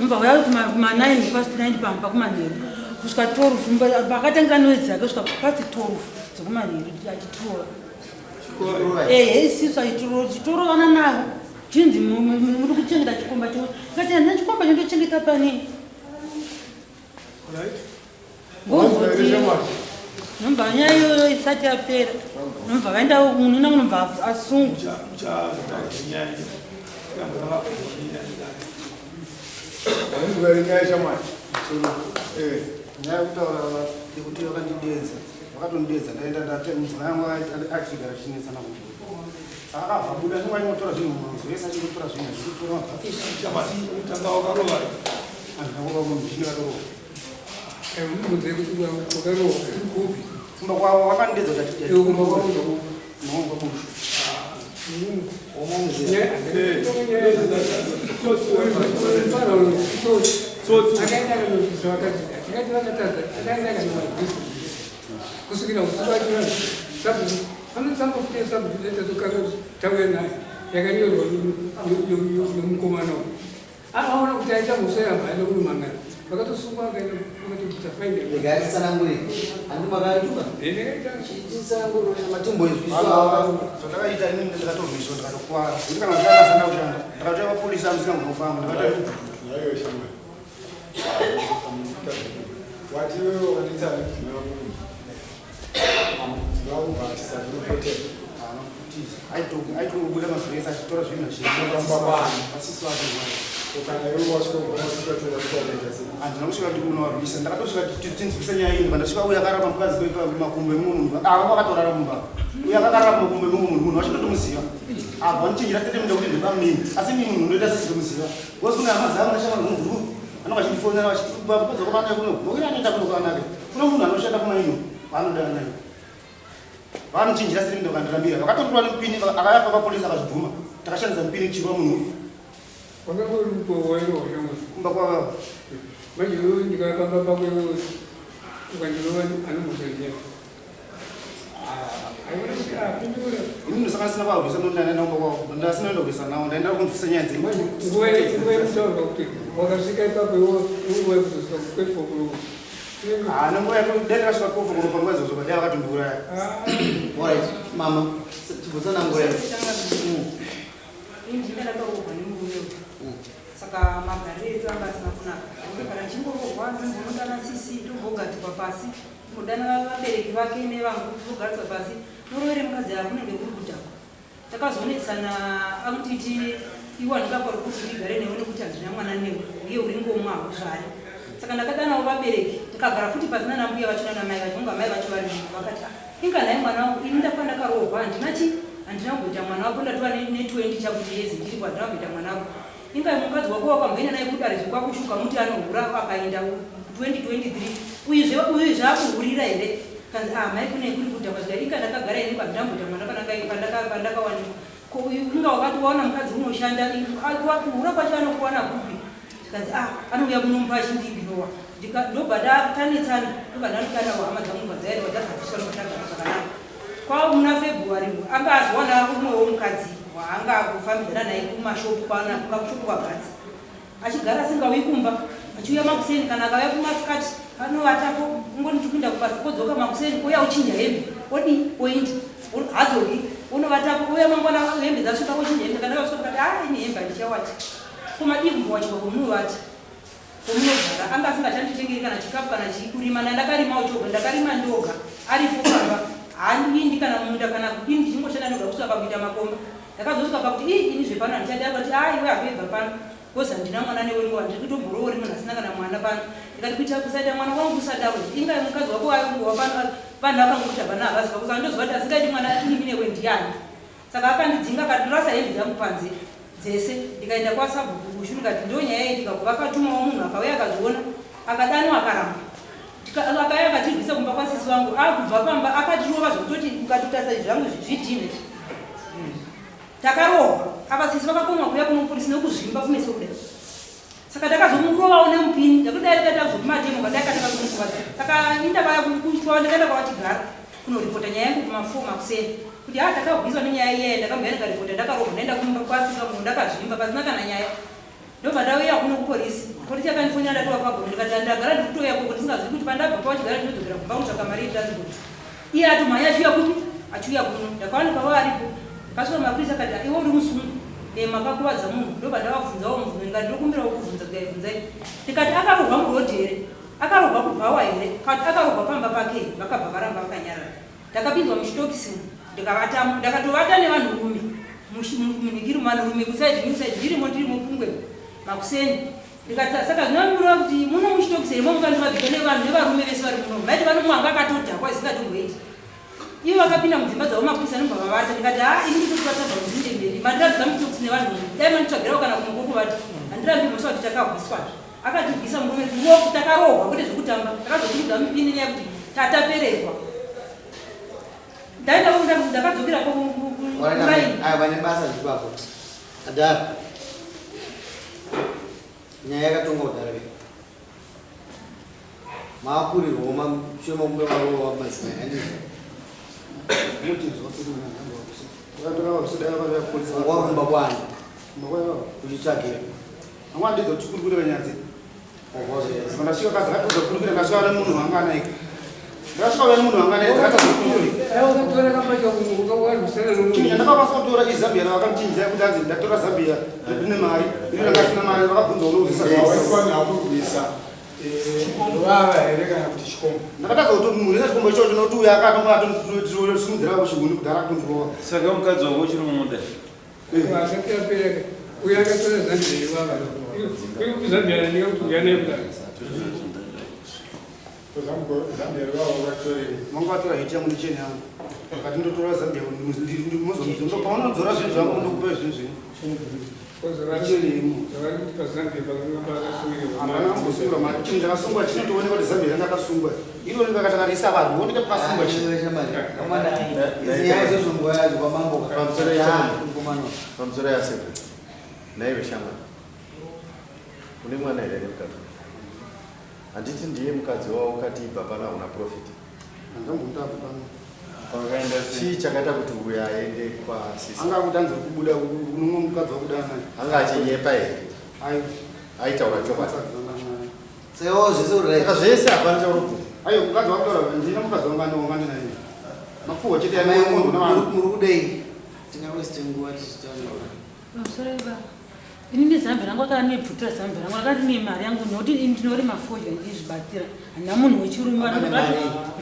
Nobva vauya kuma 9 past 9 pamba kumanheru kusvika 12 pakatangira noise dzake kusvika past 12 dzekumanheru achitirova. Ehe isisu achitorovana navo chinzi muri kuchengeta chikomba chavo. Ndikati handina chikomba chindochengeta panini. Nobva nyaya iyoyo isati yapera nobva vaenda munhu unobva asungwa. Nyaya yekutaura yekuti vakandidedza vakatondideedza ndaenda ndati mudzimai wangu achigara tichinetsana kuno saka akabva abuda ndinga aingotora zvinhu mumazuva ese achingotora zvinhu achitotora mabhakutanga wakarova handina kurova munhu zvine vatorova kupi kumba kwavo vakandideedza kuti Iwe kumba kwavo ndokupi? Maunga bushu kusvikira usiku achira sabhuku anotsamba futi yesabhuku yatazokanga tauya nayo yakanyorwa nomukomana uyu Akaona kuti aita mhosva yabva aenda kunomangara. Vakatosungwa vakaenda vakatobvisa fine. Regai titsanangure. Handi makaituka? Titsanangure matumbo izwiswa. Zvandakaita ini ndakatorwiswa ndikatokuvara. Kuti kana ndakanga sanda kushanda. Ndakatoya mapurisa amusina kunofamba ndakatoya. Naiwe shamwari. Wati iwewe wakanditsa mudzimai wako kunze. Mudzimai wako bhatisa ndinopotera. Aitongobuda mazuva ese achitora zvinhu azviasisi vake. Kana iwe wasvika wasvika tora wakaita sei? Handina kusvika ndiri kunovarwisa, ndakatosvika tinzwisa nyaya iyi ndikandasvika uye akarara mukadzi makumbo emumwe munhu ava vakatorara mumba uye akakarara makumbo emumwe munhu munhu wacho ndotomuziva abva ndichinjira statement yekuti ndebamnini asi ini munhu unoita sesitomuziva because kune hama dzangu neshamwari dzangu vanenge vachindifonera vachiti mukadzi wako paanouya kuno nokuti anoenda kuno kwaanake kuno munhu anoshanda kumaino waanodana naye Vanochinjira siri ndokandirambira. Vakatondirwa nemupini akaya papa police akazvibvuma. Takashandisa mupini kuchirwa munhu. Wakanga uri kuwairo shamwari. Kumba kwava. Manje iwewe ndikapamba pako iwewe ukandirova anomuzoziva. Aiona kuti apindura. Ini ndosaka ndisina kuvarwisa ndokuti ndaenda kumba kwavo. Ndasina kuenda kurwisa navo ndaenda kunzwisa nyaya dzenyu. Manje nguva nguva yekutaurwa kuti wakasvika ipapo iwe nguva yekuzosvika kwefokuro. Ah, nenguva yako dai ndakasvika kofa kuno panguva idzodzo dai vakatondiuraya. Alright, mama, chibvutsanangura. Ini ndinenge ndakaroorwa nemurume uyu. Saka magariro edu anga asina kunaka. Nokuti kana ndichingoroorwa ndombonodana sisi tombogadzikwa pasi. Tombodana vabereki vake nevangu togadzikwa pasi. Murovere mukadzi akunenge kuri kudhakwa. Takazonetsana akutiti iwe handingafaniri kuti ndigare newe nekuti handina mwana newe uye uri ngomwa hauzvari. Saka ndakadanawo vabereki tikagara futi pasi nana mbuya vacho nana mai vacho kunge amai vacho vari mumba vakati ah inga nhai mwana wangu ini ndafa ndakaroorwa handina chi handina kumboita mwana wako ndatova ne 20 chakuti years ndiripo handina kumboita mwana wako inga mukadzi wako wakamboenda naye kudare zvekwakushuka muti anohura akaenda 2023 uyuzve uyu zvakuhurira here kanzi ah mai kune kuri kudhakwa zviya inga ndakagara ini handina kumboita mwana pandakawanikwa ko uyu inga wakati waona mukadzi unoshanda kuhura kwacho anokuwana kupi zvikanzi ah anouya kunomupa achindiignowa ndobva tanetsana ndobva ndanokana hama dzangu ndobva dzaenda dzagadziswa ndobva tagara zvakanaka kwava muna February anga azowana umwewo mukadzi waanga akufambidzana naye kumashopu kwakushopu kwaGatsi achigara asingauyi kumba achiuya makuseni kana akauya kumasikati anovatako ungoni tikuinda kubasa kodzoka makuseni ouya ochinja hembe odii oinda hadzoki onovatako ouya mangwana hembe dzasvika ochinja hembe kana akasvika kati a ini hembe handichawati ko madii kumbowachikwa komunovata Kwomunogara anga asingachanditengeri kana chikafu kana chii kurima ndandakarimawo choga ndakarima ndoga aripo pamba haandindi kana mumunda kana kudini ndichingoshanda ndoga kusvika pakuita makomba ndakazosvika pakuti ii ini zvepano handichadi akati aa iwe hakuibva pano because handina mwana newe ngo handiri kutomboroori munhu asina kana mwana pano ndikati kuita kusaita mwana kwangu kusadaro inga mukadzi wako waingova pano vanhu vakangokuti havana havazi vako saka ndoziva kuti asingaiti mwana inini newe ndiani Saka akandidzinga akatorasa hembe dzangu panze dzese ndikaenda kwasabhuku Bushu ndikati ndonyaya yaitika ko vakatumawo munhu akauya akazviona akadanwa akaramba akauya akatirwisa kumba kwasisi vangu akubva pamba akatirova zvekutoti ukatotarisa izvi zvangu zvidhine takarohwa apa sisi vakakonwa kuuya kuno mupurisi nekuzvimba kumeso kudai saka takazomurovawo nemupini ndakudai tikaita zvekumatemo kadai katakazomukuvadza saka indavaya kuchitwa ndakaenda kwavatigara kunoripota nyaya yangu kuma4 makuseni kuti ha takahwiswa nenyaya iyaya ndakambouya ndikaripota ndakarohwa ndaenda kumba kwasisi vangu ndakazvimba pasina kana nyaya. Ndobva ndauya kuno kupolisi. Polisi yakandifonera ndatova pagomo ndikati ndagara ndiri kutouya koko ndisingazivi kuti pandabva pavachigara ndinodzokera kumba kutsvaka mari yetransport. Iye atomhanya achiuya kupi? Achiuya kuno. Ndakawanikwa vavaripo. Ndakasvika mapurisa akati iwe uri musungu. Eh makakuvadza munhu. Ndobva ndavabvunzawo mubvunzo ndikati ndokumbirawo kubvunza ndikati bvunzai. Ndikati akarohwa muroad here? Akarohwa kubhawa here? Kati akarohwa pamba pake here? Vakabva varamba vakanyarara. Ndakapinzwa muchitokisi umu ndikavatamo ndakatovata nevanhurume munhikiri vanhurume kusaidi nekusaidi ndirimo ndirimo pungwe makuseni ndikati saka zvinomureva kuti muno muchitokisi here momukandivadzika nevanhu nevarume vese vari muno maiti vanomwe anga akatodhakwa isingatomboiti ivo vakapinda mudzimba dzavo mapurisa anobva vavata ndikati ha ini nditotivatsaga muzinde mberi mandiradzika muchitokisi nevanhu dai manditsvagirawo kana kumwe kwokuvata handirambi mhosva kuti takahwiswazve Akatibvisa murume ruoko takarohwa kwete zvekutamba takazosimudza mipini nenyaya yekuti tatapererwa. Ndaenda ndakadzokera kuraini. Aya vane basa zvipapo. Adara. Nyaya yakatongwa kudhara ke. Maakurirwa mashoma kumbe marowa madzimai handizvo. Wakumba kwani? Uchitsvagira. Mangwana ndidzo tikurukure nyadzi. Saka ndasvika kadzi akatodza kurukura ndasvika nemunhu wanga anaye. Ndasvika uya nemunhu wanga anaye dzakatadza kurukura. Chinhu chandakakwanisa kutora izambia ravakamchinjira kuti anzi ndatora zambia ndine mari iri ranga asina mari vakabvunza unouzisa zvawaikwanisa vava here kana kuti chikomba ndakatadza kuti munhu ine chikomba ichocho nokuti uya akatonga atosimudzira kuchihuni kudhara atondirova saka mukadzi wako uchiri kumuda Asati apera uyo akatora Zambia ivava. Uyo kuZambia ndinga kuti uya naye kudai. Zambia ivava vakatorei. Manga vatora heti yangu necheni yangu. Vakati ndotora Zambia paunodzora zvinhu zvangu ndokupa zvinhu zvenyu. Chinhu chakasungwa chinotooneka kuti Zambia yanga yakasungwa. Iro ringa kachakarisa vanhu oneka pakasungwa Pamusoro yasekuru. Nhaiwe shamwari. Une mwana here nemukadzi? Handiti ndiye mukadzi waukati ibva pano hauna profit. Handambomutapa pano. Chii chakaita kuti uyo aende kwasisi? Anga akuti anzi kubuda unomwe mukadzi wakuda naye. Anga achinyepa here? Aiwa. Aitaura chokwadi. Saka zvese uri right. Saka zvese hapana chauri kubvunza. Aiwa mukadzi wakutaura ndina mukadzi wanga wanga ndinaye. Makuhwa chete amai munhu navanhu. Muri kudei? Tingawaste nguva tichitaura. Pamusoro baba. Ini nezambi rangu akanga nebvutira zambi rangu rakati ne mari yangu nokuti ini ndinorima fodya ndichizvibatsira handina munhu wechirume Pane mari.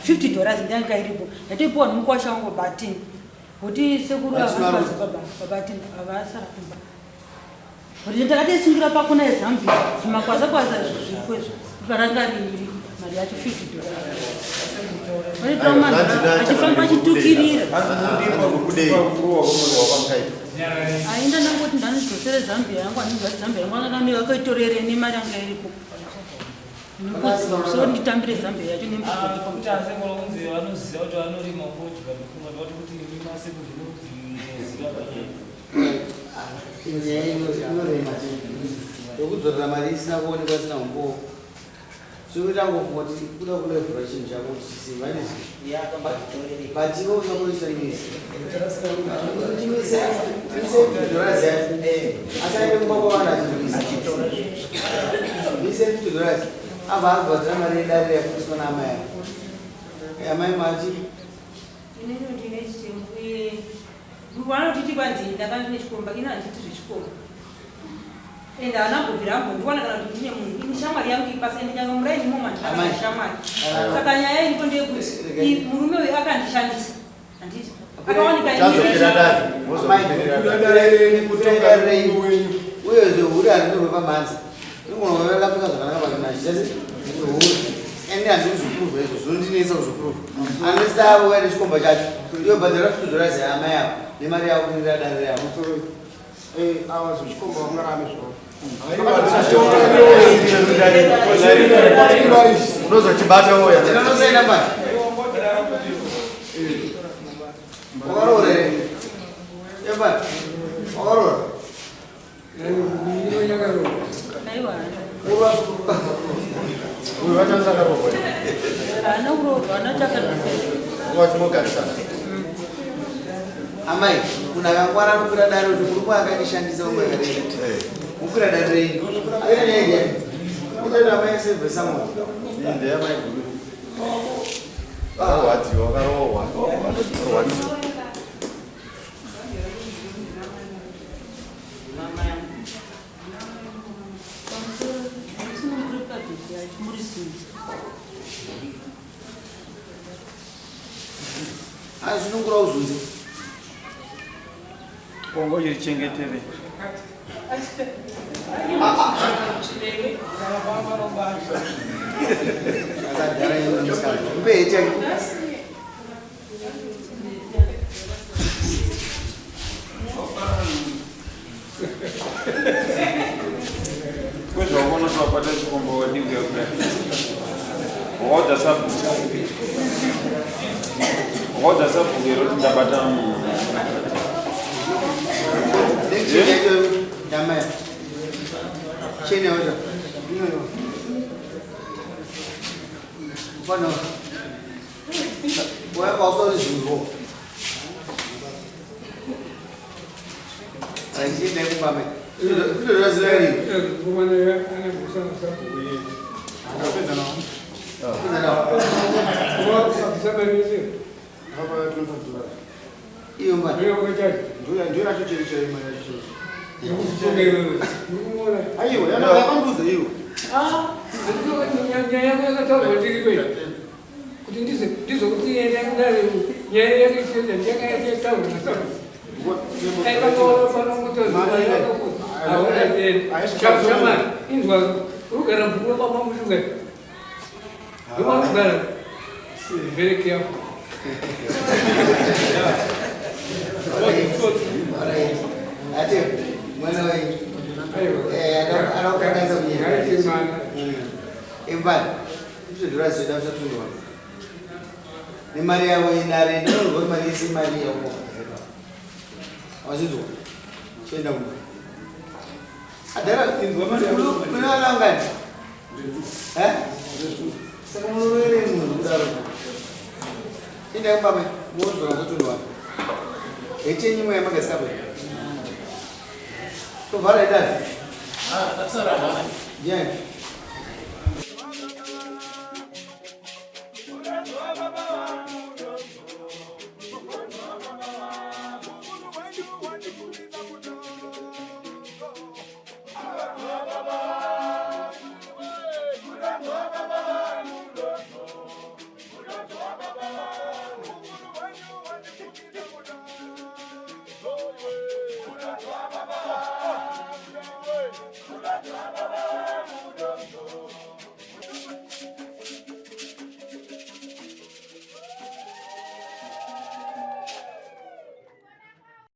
50 dollars ndiyanga iripo ndatoipiwa nomukwasha wangu batini kuti sekuru Batini vari avasi baba babatini avasara kumba kuti ndakatoisungira pakona yezambia zvimakwaza kwaza zviriko izvo paranga riri mari yacho 50 dollars achifamba achitukirira ainda ndangoti ndanidzosere zambia yangu andiziva kuti zambia yangu anga akaitorere nemari yanga iripo so nditambire zambia yacho Kuti asekuru kunzi vanoziva kuti vanorima fodya ndofunga ndoti kuti imi masekuru zvinoziva panyaya. Nyaya inorema chete. Yokudzorera mari isina kuonekwa isina umbowo. Zvinoita ngofunga kuti kuda kulevhura chinhu chako kuti chisimba handizvo? But iwe usakunoita news. Timise 50 dollars yacho. Asi aende kumba kwavanhu achibvisa. Mise 50 dollars. Abva abhadhara mari yedare yakuiswa naamai avo. Amai mati Inini ndine chitembo vanotiti kwanzi ndanga ndine chikomba ini handiti zvechikomba ende haana kubvira ambondiwana kana kuti ndine munhu ini shamwari yangu ipasa ende nyanga muraini imomo handina kana Amai. shamwari saka nyaya iripo ndeyekuti murume uyu akandishandisa handiti akawanika Chazopera dare. Mozopera dare. Uyezve hure harinyorwe pamhanza inogona kuva rakapfeka zvakanaka but nachitasi hure ende handii kuzopuruvha izvo zvinondinetsa kuzopuruvha unless tauya nechikomba chacho iyo bhadhara 50 dollars yaamai avo nemari yavo kunira dare yavo Ava zvechikomba vangarame zvavo. Unozochibata woya. Ndinonosaina mani wakaroora here epani wakaroora aiwa Uyu wacho asakarohwa. haana kuroorwa haana chakadosera Unga wachimogarisana. Amai, munhu akangwara anokwira dare kuti murume akandishandisa umwe akarera. Mukwira dare renyu. Aita nyaya ndiani? Itaita amai sevhesa moto. Ndeyamaiguru. Vakarwadziwa, vakarohwa. Vakarwadziwa. Asunungura uzunze. Kongo uchichengetere. Akadhara iwe musikana. Mpe heti yake. Kwezvakuona kuti wabata chikomba wadii kuya kudai. Wakaudza sabhuku. Wakaudza sabhuku here kuti ndabata munhu. Next cheni yacho yamai. Cheni yacho. Mfana. Wewe kwausori zvinhu. Achienda kumba mai. Kutotora zina rini. Mukomana anogusana sabhuku yeye. Akapedza nawo. Kupedza nawo. Wabvisa mari yese. Akapa 25 dollars. Iyo mbani. Ndiyo wakachaji. Ndiyo yacho chaiyo chaiyo mari yacho chaiyo. Ndikukutonga iwewe. Ndikumuona. Aiwa, yakandiudza iwe. Nyaya yako yakataurwa ndiri kwei. Kuti ndizokuti enda kudare nyaya yake ichienda yakataurwa nasabhuku. Inzwa urugara bhuku rababa mushuga ndomarugara very careful. Alright. Ate mwana wenyu. Eh, anokukanganisa kunyaya. Ngaite mwana. Imbani. Izvo zvoda kusatundiwa. Nemari yavo inare ndinonzwa kuti mari yese imari yavo. Wazvinzwa? Chienda kumba. Adhara mune vana vangani? Eh? Saka munorovere munhu kudaro. Chienda kumba mai mozora kusatundiwa. Heti yenyu imwe yamagadzika pa. Tovhara idare. Ndiani? Baba.